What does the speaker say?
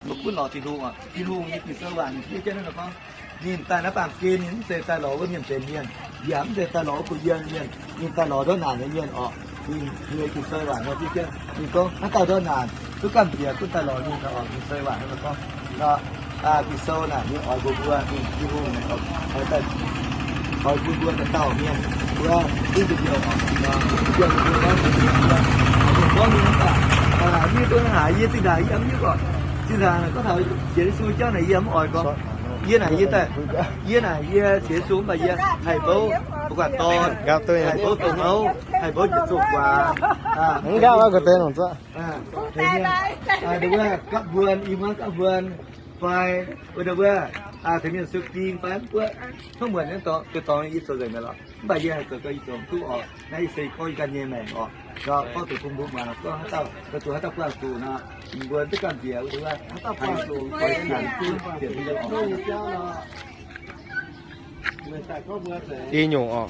Mbuo gunv lorz Tin-Hungh oc. Tin-Hungh nyei Ging-Sou waac ninh fiev jienv naaiv gorngv, ninh daaih naaiv baamh gen ninh mv zeiz daaih lorz wuov mienh benx mienh, yaac mv zeiz daaih lorz wuov gu'nyuoz mienh. Ninh daaih lorz ndortv naanc nyei mienh oc. Ninh nyei Ging-Sou waac nor fiev jienv ninh gorngv haaix dauh ndortv naanc duqv gamh nziex gunv daaih lorz ninh oc. Ging-Sou waac nor gorngv, Ging-Sou naaic ninh oix mbuox mbuo, Tin-Hungh oix bun mbuo dauh dauh mienh, mbuo duqv nzunc youh oc. Gorngv ninh mv baac, mv duqv haaix, yie zinh ndaangc yie mv hiuv oc. Zinh ndaangc gorngv taux sienx Yesu jauv naaic yie mv oix gorngv. Yie naaic yie daaih, yie naaic yie sienx Yesu mv baac yie haih bouv guatc dorn, haih bouv douz mouv, haih bouv njiec zoh guaax. Mv gaav wuov ga'deix nongc zuoqv. Wuov gapv mbuon, i muonz gapv mbuon fai, wuov, tengx mienh sou ding fai mv buoqv, hnangv muonc nyei dorngx, dorngx yie zoux nzengc mi'aqv lorqc. Mv baac yie haih zoux gau ih zoux duqv oc. Naaiv yie se gorngv yie ganh nyei maengc oc. Gorngv zuqc bun mbuo muangx gorngv haaix dauh, zuqc haaix dauh buangh zuqc nor, mbuo duqv gamh nziex wuov, haaix dauh buangh zuqc, oix sienx duqv, sienx duqv oc. I nyungc oc.